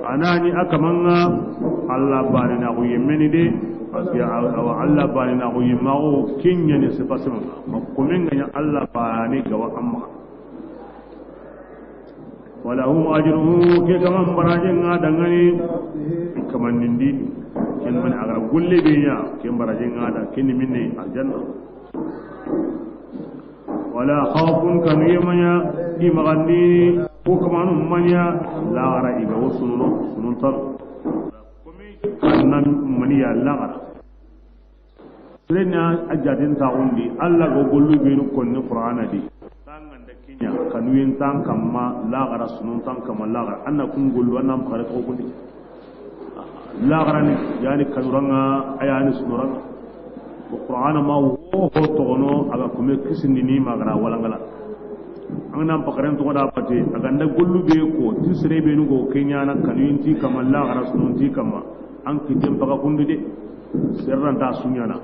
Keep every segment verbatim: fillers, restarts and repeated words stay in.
A na ɲi a kaman ŋa, Alla baane na xo yemmeni de, parce que a, a, Alla baane na xo yemmaxu, ken ɲa ni, c'est pas seulement. Ma komen ga ɲa Alla baane ga wa a maxa. Wa lahum ajruhu, ke kaman barajen ŋa dangani kaman nindi. Ken mani a ga ra golle be ɲa, ken barajen ŋa da, ken ni minne? Aljanna. Wala khawfun, kanuye ma ɲa i maxa ndi, ko kamanu ma ɲa, laxara i ga wo sununo, sunun tanu. Kanna maniya laxara. Sere na a jaten taxundi, Alla ga gollu benu konni Qur'ana di. Tanganda kiɲa, kanuyen tan kamma laxara, sunun tan kamma laxara. Anna kun gollu, anna maxare ko kundi. Laxarani, yani kanuranŋa, a yani sunuranŋa. Bo Qur'ana ma wo ho toxono, a ga kome kisindini ma ga ra walangala. An ga na pakaren toxo da pate, a ga nda gollu be ko, ti sere benu go ke ɲana, kanuyen ti kamma, laxara sunun ti kamma. An kiten paga kundu de, serran ta suɲana.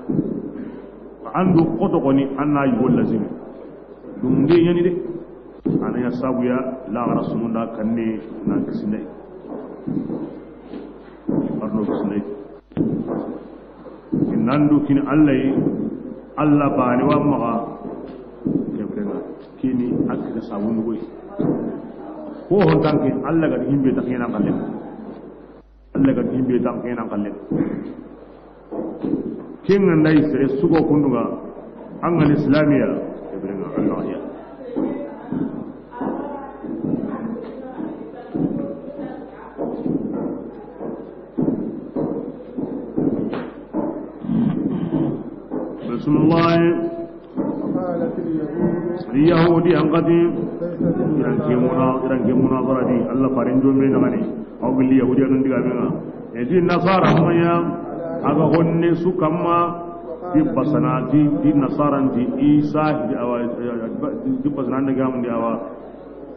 An du xoto koni, an na yugo lazimi. Dunde ɲani de. A na ɲa sabu ya, laxara sununda kanne nan kisinay. Arno kisinay. Nan du kini Alla yi, Alla baane wa maxa. Kebrenga kini a kita sabundu goy. Ko hontanke Alla ga himbe taxina xalle. Alla ga himbe taxina xalle. Ken ga nda i sere sugo kundu ŋa, an ga ni islamiya, Ibrahima, Allah ya. Bismillah. وقالت اليهود Yahudi an kati, ليست iran ke المسيح muna, iran ke munazara di, Allah farin jombe na gani. Aw gilli Yahudiyanun digaame ŋa. E ti Nasara maya, a ga honne su kamma, ti basana, ti, ti Nasaran ti Isa, di awa, di basana na gamu di awa,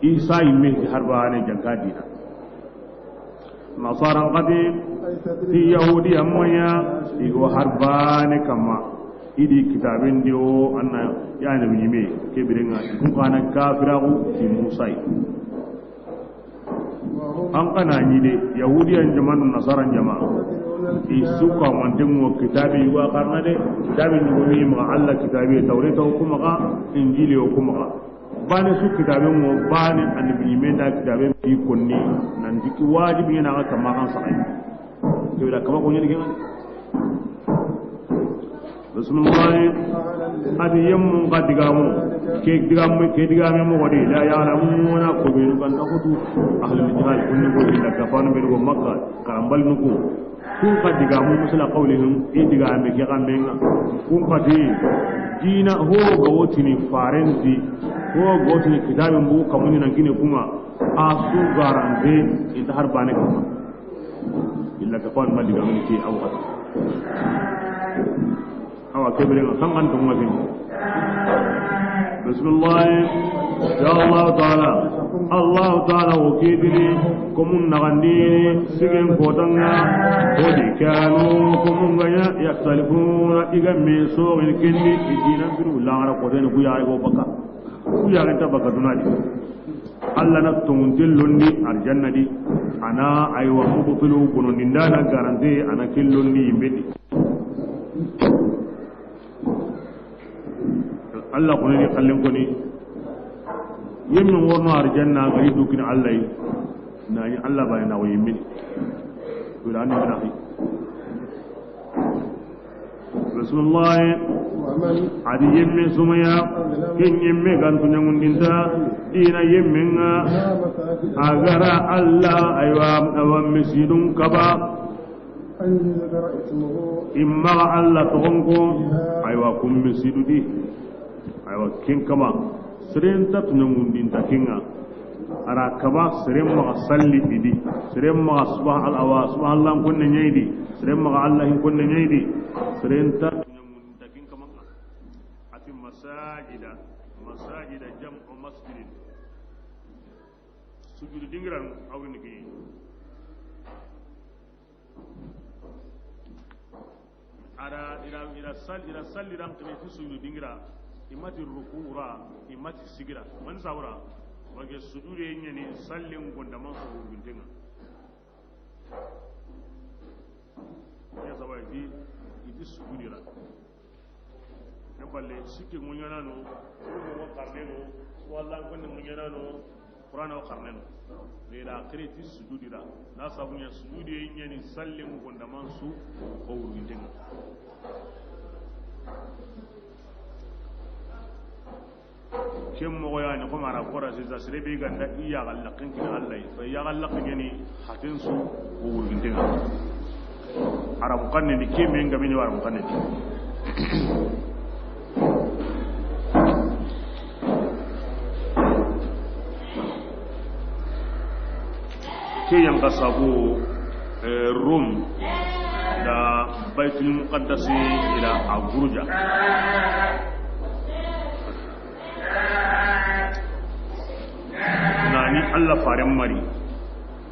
Isa yimme ti har baane janka dina. Nasaran kati, ti Yahudiyan maya, i go har baane kamma. I di kitaaben di o, anna, ya nabi ɲime, ke biren ŋa, i kun xa na kafiraxu ti Musa yi. An xa na ɲi de, Yahudiyan jama do Nasaran jama. I su ka manten ŋo kitaabe wa xarana de, kitaabe ni go ni ma Allah kitaabe, Tawreta o ku maxa, Injili o ku maxa. Baane su kitaabe ŋo, baane annabi ɲime da kitaabe bi konni, nan diki wajibi na ga kama kan saxay. Ke wala kama ko ɲi diga. Bismillah. A di yemmun ga digamu. Ke digamu, ke digamu mo wadi. La ya'lamuna, ko benu kan ta kutu. Ahlul jahal kunni ko illa kafanu benu go Makka. Karambal nuku. Kun xa digamu misla qawlihim, i digame ke xa menga. Kun xa ti dina ho ga wotini farenti, ho ga wotini kitabin bu kamuni nan kine kuma, a su garante inta har baane kuma. Illa ka fa'al ma digamuni ke aw xa. Awa kebere ŋa sangan to ŋa. Bismillah. Ya Allah Ta'ala. Allah Ta'ala o kidini komun nagandi sigen kotanga. Odi kanu komun ganya yaktalifuna, i ga me so in kindi i dina biru laxara ko den ku ya go baka. Ku ya ta baka dunadi. Allah na tongunte londi arjanna di, ana aywa mubtilu bonondi nda na garante ana ke londi yimbe di. Allah koni ni kallen koni. Yimmin worno arjanna ga yi dukini Allah yi. Na ni Allah baane na o yimmin. Wala ni na fi. Bismillah. A di yemme sumaya, ken yemme gantu ɲangundinta, dina yemme ŋa, a ga ra Allah, aywa, awa misidun kaba. Imma ga Allah toxon ko, aywa, kun misidu di. Aywa, ken kama, seren ta tuɲangundinta ken ŋa. A ra kaba, seren maxa salli i di. Seren maxa subhan-, awa, subhanallah konne ɲa i di. Seren maxa Allah hin konne ɲa i di. Seren ta tuɲangundinta ken kama ŋa. A ti masajida, masajida jam'u masjidin. Sujudu dingiran, awini ki. Ara, ira, ira sal-, ira salli ran kene ti sujudu dingira, i ma ti ruku ra, i ma ti sigira. Man sawra, wage sujudu ye ɲani sallin gonda man so bintenga. Balle, sikke ŋuɲanano, surumo xarneno, wallan konne ŋuɲanano, Qur'ana xarneno. Ila akhiri ti sujudi ra. Na sabu ɲa sujudi ɲani sallen gondaman su, o wurgintenga. Ken moxo yani, xo mara kora sisa, sere be ganda i yaxa laqqen kini Allah, fa i yaxa laqqen ɲani haten su, o wurgintenga. Arabu xanne ni, ke men gabe ni Arabu xanne ni. Ke yan ga sabu, eh, Rum da Baitul Muqaddas ila a guruja. Nani Allah faren mari,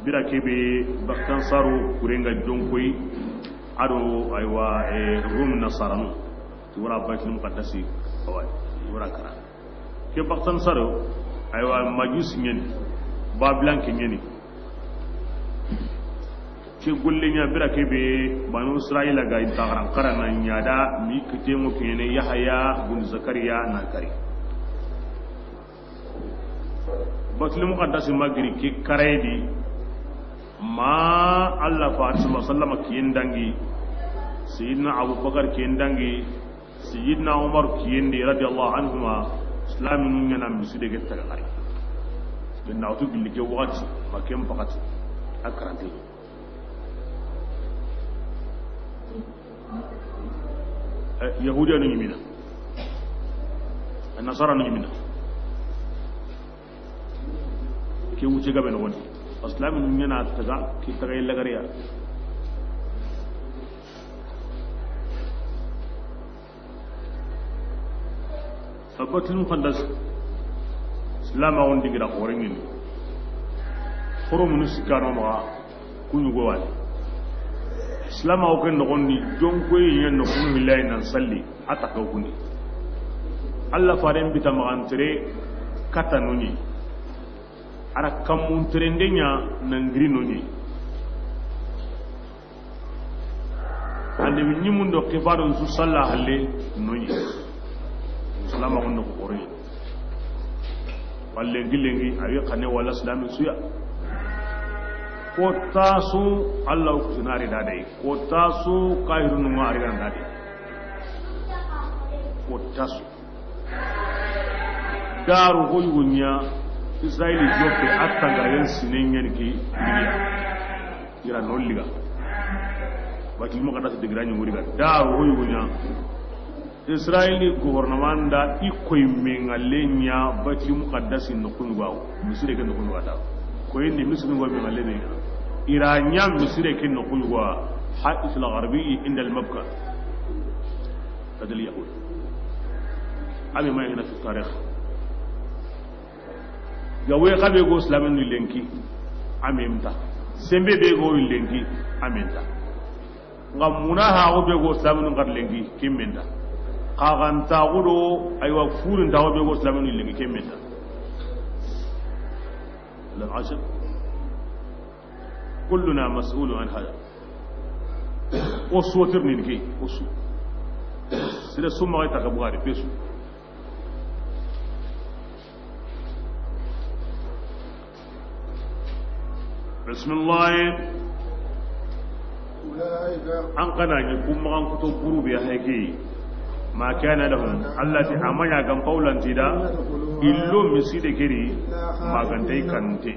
bira kebe Baktan Saro kurenga jonkoy, ado aywa, eh, Rum nasaranu, ti wara Baitul Muqaddasi, awa, ti wara kara. Ke Baktan Saro, aywa, Majus ɲani, Babilan ke ɲani. Ke golle ɲa bira kebe Banu Israila ga inta garan karana ɲa da mi kitengo kene Yahaya bun Zakariya na kari. Batul Muqaddas magiri ke karaydi ma Allah fa sallallahu alaihi wasallam kiyen dangi, Sayyidina Abu Bakar kiyen dangi, Sayyidina Umar kiyen di radiyallahu anhuma. Islaminu ɲana miside ke taga kari. Ken na wutu gilli ke wakati, ma ken pakati a karante. Eh, Yahudiya nu ɲimina. Nasara nu ɲimina. Ke wuce gabe no woni. Islaminu ɲana taga, ke taga illa gariya. Sabatinu xandas. Silamaxun digira xoreŋini. Xoromunu sikkano maxa kuɲugo wani. Silamaxu ke noxondi jonkoyi ɲa noxunu hillayi nan salli a taxaw kuni. Allah faren bita maxantere kata noɲi. Ara kammun terende ɲa nan giri noɲi. Ande mi ɲimundo xibarun su salla halle noɲi. Silamaxun noxo xoroɲi. Wallengi lengi awi xane wala silamin suya. Ko tasu Allah kusinari dadai. Ko tasu kahirunu ngari dadai. Ko tasu. Daru ho yugo ɲa Israeli joppe a tangaren sine ɲani ke liya. Ira no liga. Baitul Muqaddas digira ɲi wuriga. Daru ho yugo ɲa Israeli gouvernement da i koy mengalle ɲa Baitul Muqaddas no kuɲugo. Misire ke no kuɲugo da. Koy ni misire go mengalle ne. Ira ɲa misire ke no kuɲugo. Ha'it al-Gharbi inda al-Mabka. Kadal Yahud. Ami ma hina fi tarikh. Ga we xabe go islaminu lenki. Ami mta. Sembe be go lenki. Ami mta. Nga muna ha go be go islaminu ngar lenki. Kimmenta. Xaxanta go do, aywa, furin ta go be go islaminu lenki. Kimmenta. Lam ashir. Kulluna mas'ulun an hada. O su tirnin ke, o su. Sire summa ga ta ka bugari pesu. Bismillah. An kana ni kuma an kuto buru be haike. Ma kana lahum, Allah ti amanya gam paulan tida. Illo miside keri. Magantai kante.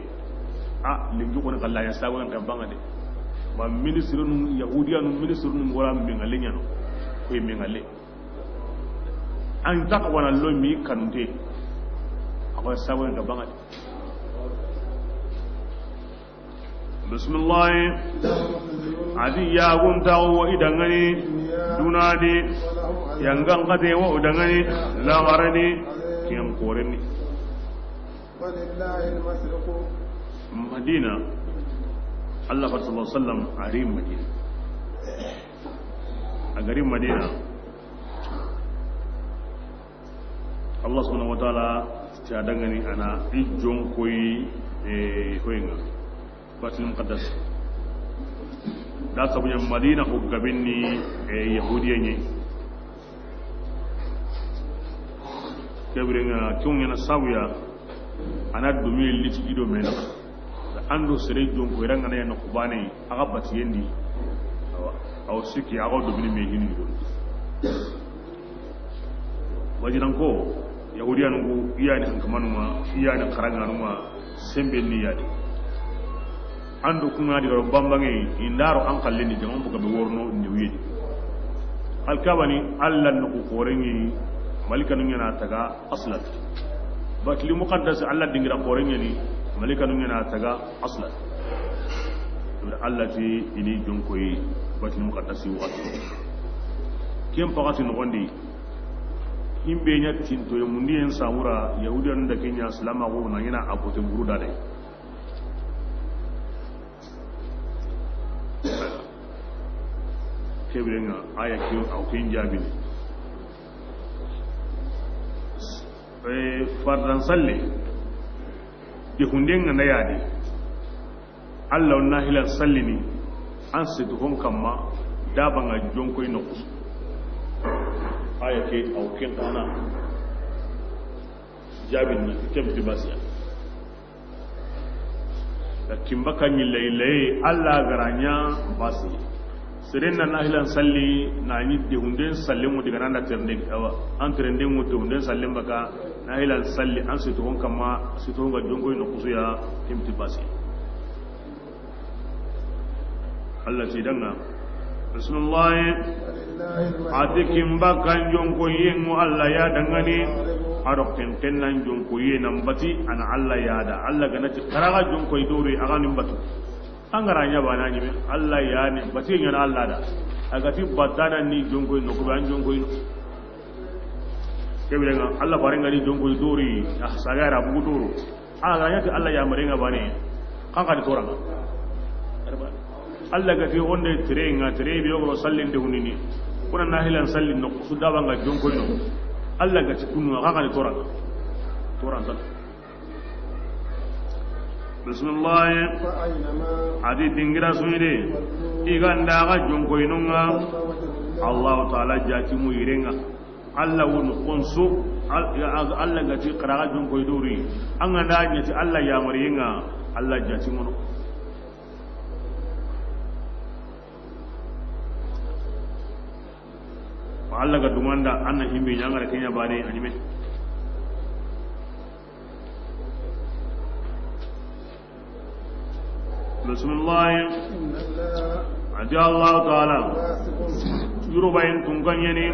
A, lingi kono kala ya sawan ka bangade. Ma ministre nun, Yahudiya nun ministre nun wala mingale ɲano. Ko mingale. An ta ko wana lo mi kanunte. Ako sawan ka bangade. Bismillah. Adi yagun tawo idangani. Dunadi. Yangan kate wo idangani. Lagarani. Kiyan koreni. Madina, Allah fa sallallahu alaihi wasallam a ri Madina. A gari Madina. Allah subhanahu wa ta'ala ta dangani ana i jonkoyi, eh, hoyinga. Baitul Muqaddas. Da sabunya Madina ko gabinni, eh, Yahudiya ne. Ke biren ŋa, ke wo ɲaana sabu ya, a na domi liti i do me naxa. An do sere jonko i ra ŋa na ya noxu baane, a ga batiyen di. Awa, a wo sikki, a ga wo domini me hinu yugo. Wajinanko, Yahudiyanu ku, i ya ni hankamanun ŋa, i ya ni xaranŋanun ŋa, sembe ni ya di. An do ku ŋa di ga ro banbanŋe, i nda ro an xalle ni jaman buga be worno ni wiye di. Alkabani, Alla noxu xoren ŋa ni, malikanu ɲaana taga aslan. Batli muqaddas Alla dingira xoren ŋa ni, malikanu ɲaana taga aslan. Alla ti i ni jonkoyi Batli muqaddas waxati. Ken waxati noxon di, himbe ɲa tintoye mundiyen samura, Yahudiyanu da ke ɲa silamaxu na ɲaana a bote buru da de. Ke biren ŋa, aya ke, a wo ken jaabini. Eh, fardan salle, de hunden ŋa na ya di. Alla wo nahilan sallini, an situ hon kamma, daba ŋa jonkoyi noxu su. Aya ke, a wo ken xa na jaabini, ken ti basiya. Ka kinba ka ɲi layi layi, Alla ga ra ɲa basi. Seren na nahilan salli, na ɲi de hunden sallen ŋo diga na terende, awa, an terende ŋo de hunden sallen baka, nahilan salli, an situ hon kamma, situ hon ga jonkoyi noxu su ya, ken ti basi. Alla ti danŋa. Bismillah. A ti kinba kan jonkoyen ŋo Alla ya danŋa ni. A do ken ken nan jonkoye nan bati, a na Alla ya da. Alla ga na ti xaraga jonkoyi dori, a ga ni batu. An ga ra ɲa baane ɲi me, Alla ya ni bati ɲaana Alla da. A ga ti batana ni jonkoyi noxu be, an jonkoyi no. Ke biren ŋa, Alla faaren ga ni jonkoyi dori, a saga ra bugu doro. A ga ɲa ti Alla yamariyen ŋa baane, xa xa di toran ŋa. Alla ga ti o nde tere ŋa, tere be yogo sallin de hunini. Ku na nahilan sallin noxu su, daba ŋa jonkoyi no. Alla ga ti kunu, xa xa di toran ŋa. Toran ta. Bismillah. A di dingira su ni de. I ga nda ga jonkoyinun ŋa, Allahu Taala jaati mu yiren ŋa. Alla wo ni xonso, Al-, Alla ga ti xaraga jonkoyi dori. An ga nda ɲa ti Alla yamariyen ŋa, Alla jaati mono. Wa Alla ga dunganda, an na himbe ɲa ŋa ra ke ɲa baane a ɲi me. Bismillah. A ti Allahu Taala, yurubayin tunka ɲa ni,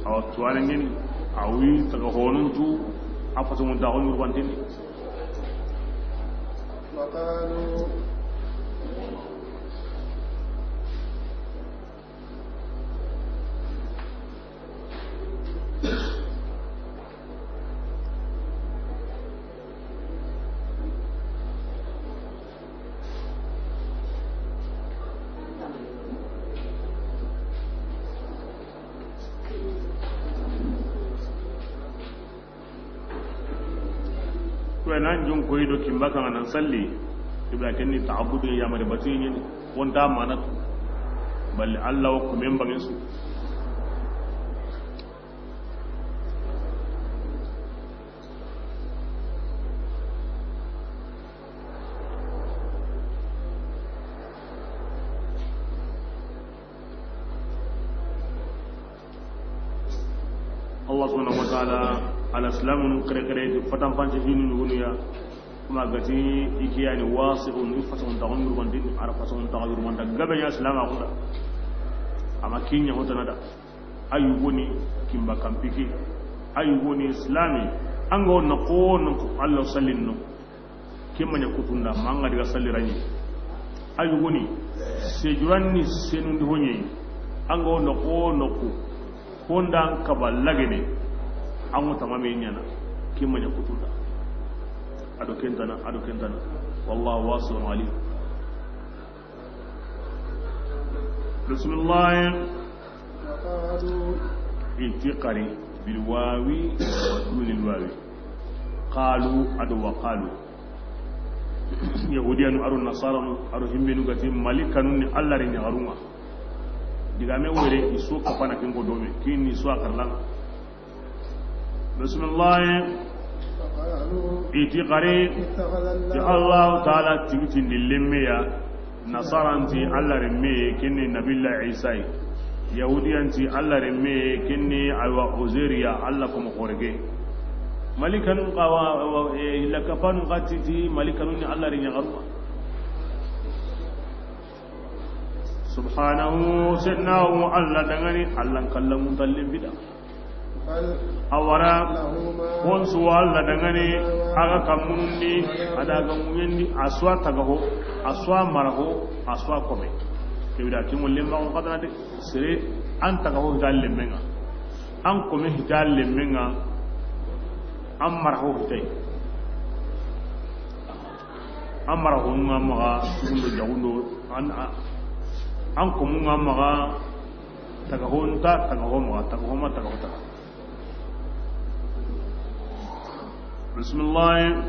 a wa tuwaana ɲa ni, a wi taga honun tu, a fasu mun ta hon yurubanten ni. Ko nan jonkoyi do kinba kan nan salli. Ibra ken ni ta'abbudu ya mari batiɲi. Wonta manatu. Bal Alla wo ko men bangen su. Allah subhanahu wa ta'ala, ala silamunu kere kere ti fatan fanci hinu nugunuya. Kuma gati ikiyani wasi'un, i fason ta yurmandin, ara fason ta yurmanda gabe ya silama kunda. Ama kinya hotana da. Ayu goni kinba kampiki. Ayu goni islami. Anga wonna ko wonna ko Allah sallin no. Ke maɲa kutunda, ma anga diga salli raɲi. A yugoni, sejuran ni senundi hoɲeyi. Anga wo noqu wo noqu, honda an kaba lagene. An ŋo tamame ɲana. Ke maɲa kutunda. Ado kentana, ado kentana. Wallahu wasi'un alim. Bismillah. Iti qari bil wawi wa dunil wawi. Qalu ado wa qalu. Yahudiyanu aro nasaranu aro himbenu gati malikanun ni Allah re ɲagarunga. Digame were iso kapana kinko dome kini iso akarlan. Bismillah. I ti xari ti Allahu Taala tigitindi lemme ya. Nasaranti Alla renme, ken ni Nabilla Isa yi. Yahudiyanti Alla renme, ken ni, aywa, Uzairu ya, Alla komo xorege. Malikanun xawa, aywa, e, illa kapanun xa ti ti malikanun ni Alla ren ɲaxaru. Subhanahu, sennawo Alla dangani, Alla n kallamun tallen bida. A wara, hon su wa Alla dangani, a ga kammunun di, a da ga ŋuɲen di, a su wa tagaho, a su wa maraho, a su wa kome. Kebida kimo lemma on kadana de, sere an tagaho hita lemmenga, an kome hita lemmenga, an maraho hitay. An mara honunga maxa sugundo jagundo, an, an komunga maxa, taga honta, taga ho maxa, taga ho ma, taga ho taga. Bismillah.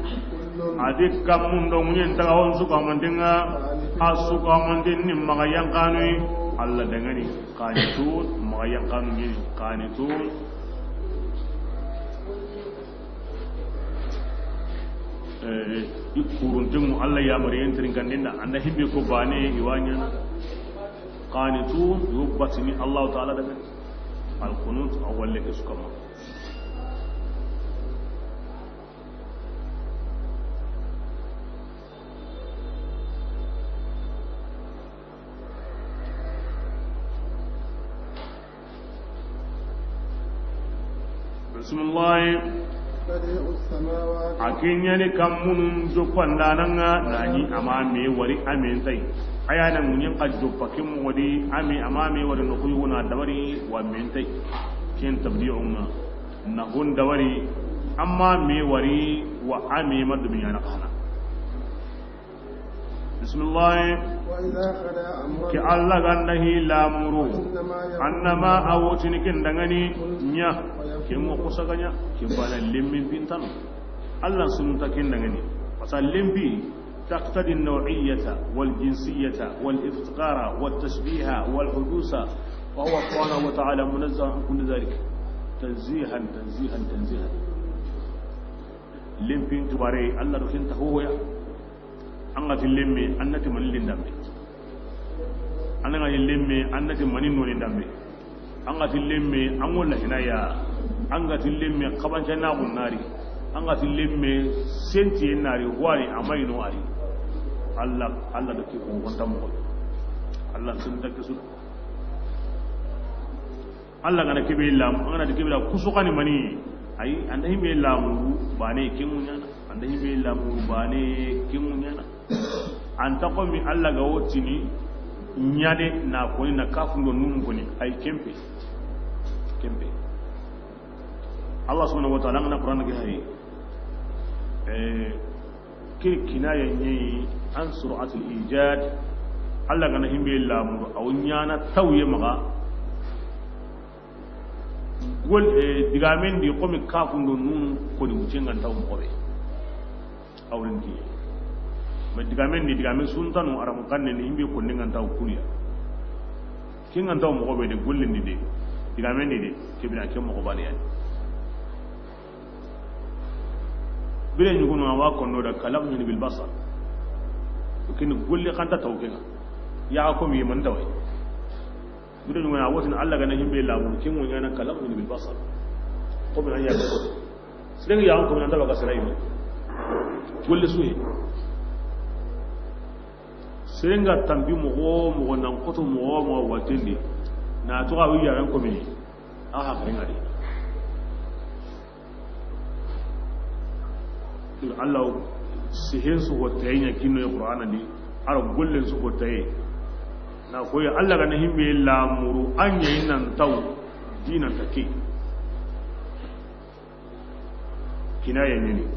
A di kammun do ŋuɲen taga hon su kamantenga, a su kamanten ni maxa yankanui, Alla dangani, qanitun, maxa yankanu ni qanitun. Eh, i kuruntengu Alla yamariyen tirinkandinda, anda himbe ko bane i wa ɲana. Qanitun, yo batini Allahu Taala da. Al qunut, a walle ke su kama. Bismillahi. Badi'us samawati. A ke ɲani kammunun joppandananga, nani a ma me wari a men tay. A ya na ŋuɲen xa joppa ke moxo di, a me, a ma me wari noxu yugo na dabari wa men tay. Ken tabdi'unga. Na hon dabari, a ma me wari wa a me ma dumi ɲana xana. Bismillah. Ke Alla ganda hi lamuru, annama a wotini ken dangani ɲa, ken ŋo xosaganya, ken bana lemmin pintano. Alla sunta ken dangani. Pasa lembi تقتضي النوعية والجنسية والافتقار والتشبيه والحدوث، فهو سبحانه وتعالى منزه عن كل ذلك تنزيها، تنزيها، تنزيها. Lempin tubare, Alla do ken ta hoya. An ga ti lemme, an na ti mani lindambe. An ga ti lemme, an na ti mani noni dambe. An ga ti lemme, an ŋo la hinaya. An ga ti lemme, xabanca na gun nari. An ga ti lemme, senti nari, wari, a ma yi no ari. Alla, Alla do ke ko wonta mo. Alla sun ta ke su. Alla gana kebe lam, an gana kebe da kusu kani mani. Ay, anda himbe lamuru bane ke ŋuɲana. Anda himbe lamuru bane ke ŋuɲana. Anta komi Alla ga wotini ɲade na koni na kafun do nun koni. Ay kempe. Kempe. Allah subhanahu wa ta'ala ngana Qur'an ke hari. Eh, Ke kinaya ɲeyi an sur'atul ijad. Alla gana himbe lamuru, aw ɲana tawye maxa. Gol, eh, digamen di komi kafun do nun koni wuce ngan taw moxo be. Awrin ki. Ma digamen di, digamen suntanu aramu kanne ni himbe konni ngan taw kuliya. Ke ngan taw moxo be de gollen di de. Digamen di de, ke bina ke moxo bane yani. Bire ɲugunu a wa kondo da khalaqtani bil basar. Kin golle xanta taw kenga. Ya ko mi man tawai. Bire ɲugunu a wotin Allah gana himbe lamu kin wonya na khalaqtani bil basar. Ko bina ya ko. Sirenga ya ko nan da ba ka sirai. Golle suye. Sirenga tambi moxo moxo nan koto moxo moxo watindi. Na to ga wiya ran ko mi. Aha, sirenga di. Allah sihen su ko taynya kinno ya Qur'ana di, ar gollen su ko tay. Na ko ya Allah gana himbe lamuru anya inan taw dinan take. Kinaya ni.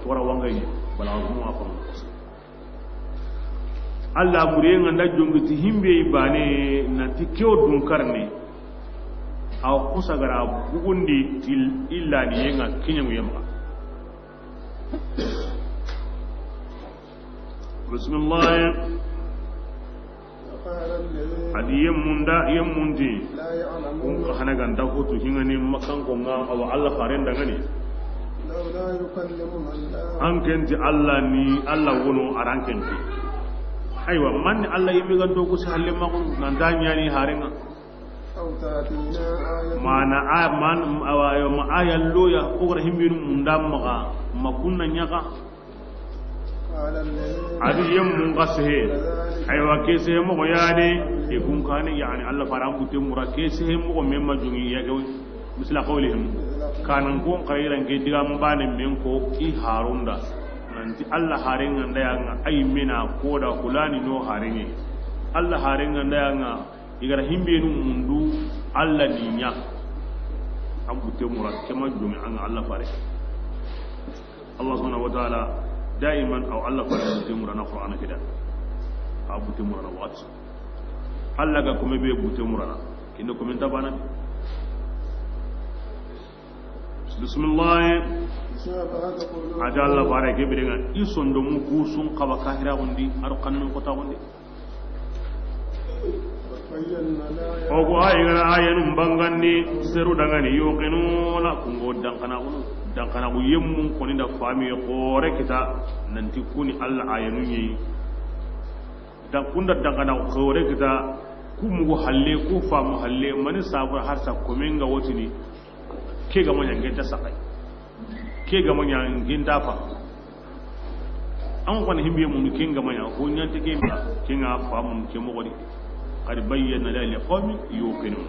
Tora wangay bala mu afam. Allah bure nga nda jongi ti himbe bane nanti kewo dun karne. Aw kusagara bugundi til illa ni yenga kinyamu yemma. Bismillah. A di yemmun da, yemmun ti, kun xa hana ga nta hutu hingani Makkanko ŋa, awa Alla faaren da ŋa ni. لولا يكلمنا الله. An ke nti Alla ni, Alla wono a ra an ke nti. Aywa, man ni Alla yinme ga nta o kusi halle ma kun, nan ta ɲaani haaren ŋa. أو تأتينا آية. Mana a, man, awa, awa, ma aya loya, o ga ra himbenu munda maxa, ma kunna ɲaxa. A di yemmun xa sehe. Aywa, ke sehe moxo ya ni, e kun xa ni, yani, Alla faaren butte mura, ke sehe moxo me ma jongi ya ke, misla qawlihim. Kanan ko n xa ra i ra n ke diga mbane men ko i Harun da. Nanti Alla haaren ŋa nda ya ŋa, ay mena ko da hulani no haaren ŋa. Alla haaren ŋa nda ya ŋa, i ga ra himbenu mundu Alla ni ɲa. An butte mura, ke ma jongi an ŋa Alla faare. Allah subhanahu wa ta'ala, daiman aw Allah fara butte murana Qur'ana ke da. A butte murana waxati. Allah ga kome be butte murana. Kinde kome nta bana. Bismillah. A da Allah fara ke birenga. I sondomu kusun xaba kahira gundi, aro kanun kota gundi. O go a yi ga na ayanun bangandi seru dangani, yuqinuna, kungo dankanaxunu, dankanaxu yemmun koni da fami xoore kita, nanti kuni Allah ayanun yi. Dan kunda dankanaxu xoore kita, ku mugu halle, ku famu halle, mani sabura harsa komen ga wotini. Ke ga ma ɲa ngen ta saxay. Ke ga ma ɲa ngen ta fa. An xana himbe mun ken ga ma ɲa ko ɲante ke ma ken ga famu ke moxo di. Qad bayyana li qawmin yuqinun.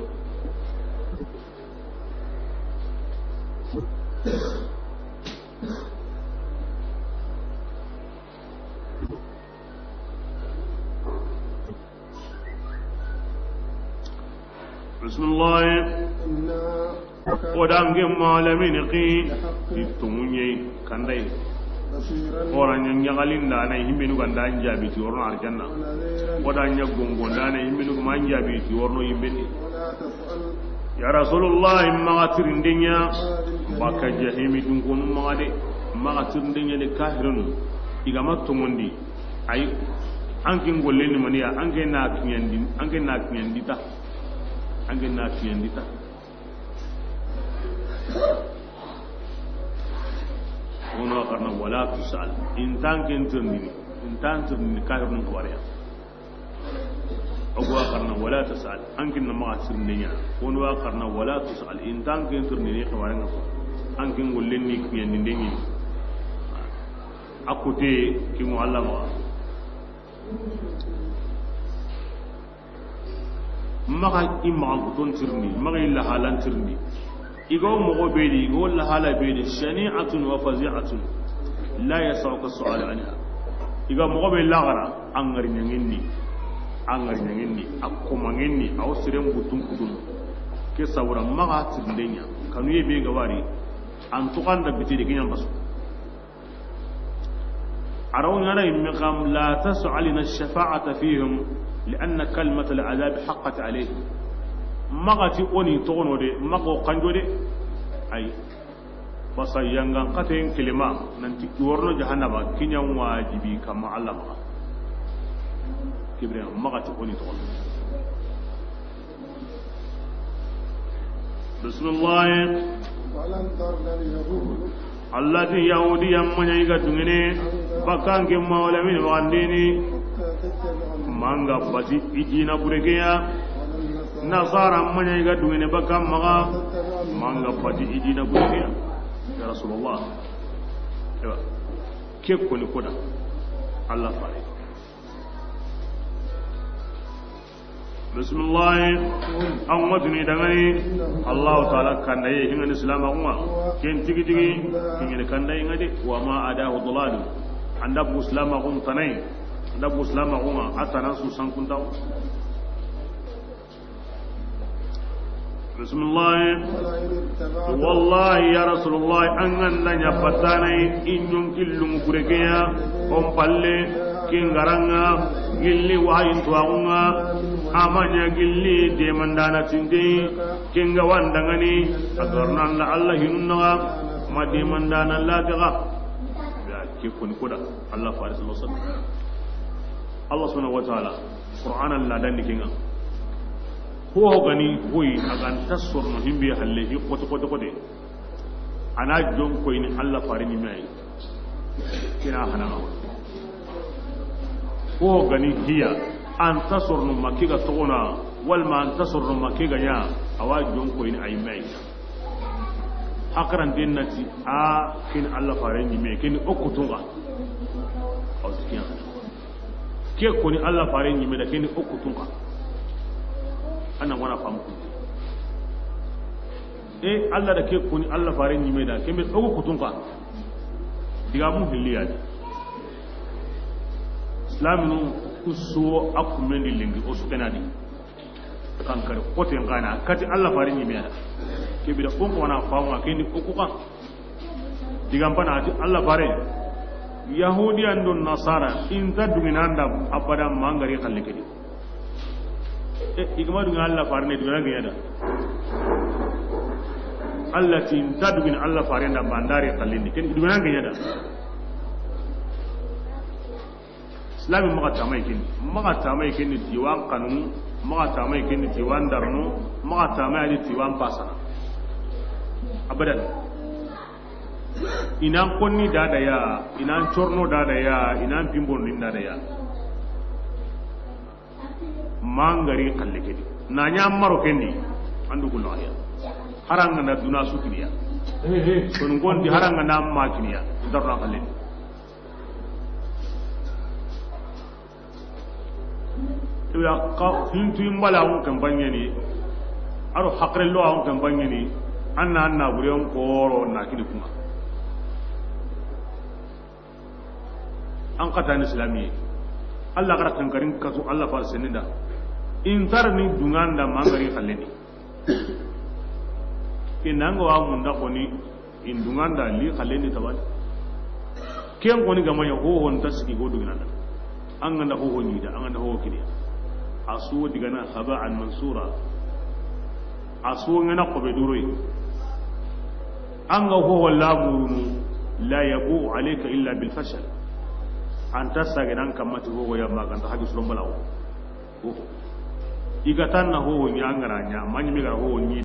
Bismillah. O da nge malamin ki, i tungunye kandai. O ra ɲa ɲagalin da na himbenu ganda an jabi ti worno arjanna. O da ɲa gongon da na himbenu ma an jabi ti worno yimbeni. Ya Rasulullah, maxa tirindenya baka jahimi dunkonu maxa de, maxa tirindenya de kahirunu. I ga ma tongondi. Ay, an kin golle ni maniya, an kin na kiɲandi, an kin na kiɲandi ta. An kin na kiɲandi ta. Wono karna wala tusal. Intan ken tirindini, intan tirindini kahirun ko wariya. Ogo karna wala tusal. An kin na maxa tirindenya. Wono karna wala tusal. Intan ken tirindini ko wariya. An kin golle ni kiɲandi ndengi. A kote kingo Allah ma. Maxa i maxa kuton tirindi, maxa i lahalan tirindi. I ga wo moxo be di, i ga wo lahala be di, shani'atun wa fazi'atun, la yas'uka su'al anha. I ga moxo be laxara, an gari ɲanginni, an gari ɲanginni, a koma ŋenni, a wo siren butun kutun. Ke sabura maxa tirindenya, kanuye be ga wari, an tuxanda bitidi kiɲan basu. A ra wo ɲaana yimme kam, la tas'alna shafa'ata fihim, li anna kalimatal azabi haqqat alayhim. Maxa ti o ni toxono de, maxa o kanjo de. Ay. Basa yangan xaten kelema, nanti i worno jahannaba, kiɲan wajibi kama Allah maxa. Kibriya, maxa ti o ni toxono. Bismillah. ولن ترضى اليهود. Allah ti Yahudiya ma ɲa i ga dungene, bakka an ke mawla min wandini. حتى تتبع ملتهم. Ma an ga bati i dina buregeya. ولا النصارى. Nasara ma ɲa i ga dungene bakka maxa. حتى تتبع ملتهم. Ma an ga bati i dina buregeya. Ya Rasulullah. Ewa. Ke koni koda. Allah fare. Bismillah. An watini dangani. Allahu Ta'ala kandaye hingani Islam axunga. Ken tigi tigi hingani kandaye ngadi. Wa ma adahu dalal. Anda bu Islam axun tanai. Anda bu Islam axunga. Atana su sankuntaw. Bismillah. Wallahi ya Rasulullah, an ga nda ɲa batanay i ɲonki lungu kurekeya, on palle, kin garanga, gilli wahayin tuwaxunga, a ma ɲa gilli demandana tinte, kin ga wandangani, a garnanda Allah hinunnaga, ma demandana lagaga. Ya ke koni koda, Allah fare sallallahu alaihi wasallam. Allah subhanahu wa ta'ala, Qur'ana la dandi kenga. Ho gani hoy a ga nta sorno himbe halle hi kote kote kote. A na jon koyini Allah fare ni mai. Kina hana. Ho gani hiya, a nta sorno ma ke ga togona, walma a nta sorno ma ke ga ɲa, a wa jon koyini ay mai. Hakaran den nati, a ken Allah fare ni mai, ken o kutunga. Aw tikiyan. Ke koni Allah fare ɲime da, keni o kutunka. Anna wana fam ku. E Allah da ke koni Allah fare ɲime da, kembe o kutunka. Diga mu hilliya di. Islaminu kuso akumendi lingi o sukenadi. Kankari kote ngana kati Allah fare ɲime da. Kebira ko ko wana famu keni o kuka. Digan bana ati Allah fare. Yahudiyan do Nasara inta dugina nda abada mangari kalli kedi. E, igma dugina Allah fare ne dugina ga yada. Allah ti inta dugina Allah fare nda mandari kalli ni ken dugina ga yada. Islami maxa tamay kini, maxa tamay kini diwan kanu, maxa tamay kini diwan darno, maxa tamay ani diwan pasana. Abadan. Inan konni dada ya, inan corno dada ya, inan pimbon din dada ya. Mangari kalle kedi. Na ɲa maro kendi. Andu kullu ya. Haranga na duna sukiniya. Kon gondi haranga na makiniya. Darna kalle. Iwa ka hintu imbala on kan banyani. Aro hakre lo on kan banyani. Anna anna buriyon koro na kini kuma. An kata ni islami. Allah gara kankarin kasu Allah far seninda. Intar ni dunganda mangari kalleni. Inanga wa munda koni in dunganda li kalleni tabani. Ken koni gamanya ho hon tasiki go dunganda. An ganda ho hon yida, an ganda ho kini. Asu digana haba'an mansura. Asu ngana ko be duroi. An ga ho wala murunu la yabu alayka illa bil fashal. Anta sage nan kamati ho ya maganta hagi sulon balawo. Ho. Igatanna ho nya ngara nya manyi mi gara ho nyi.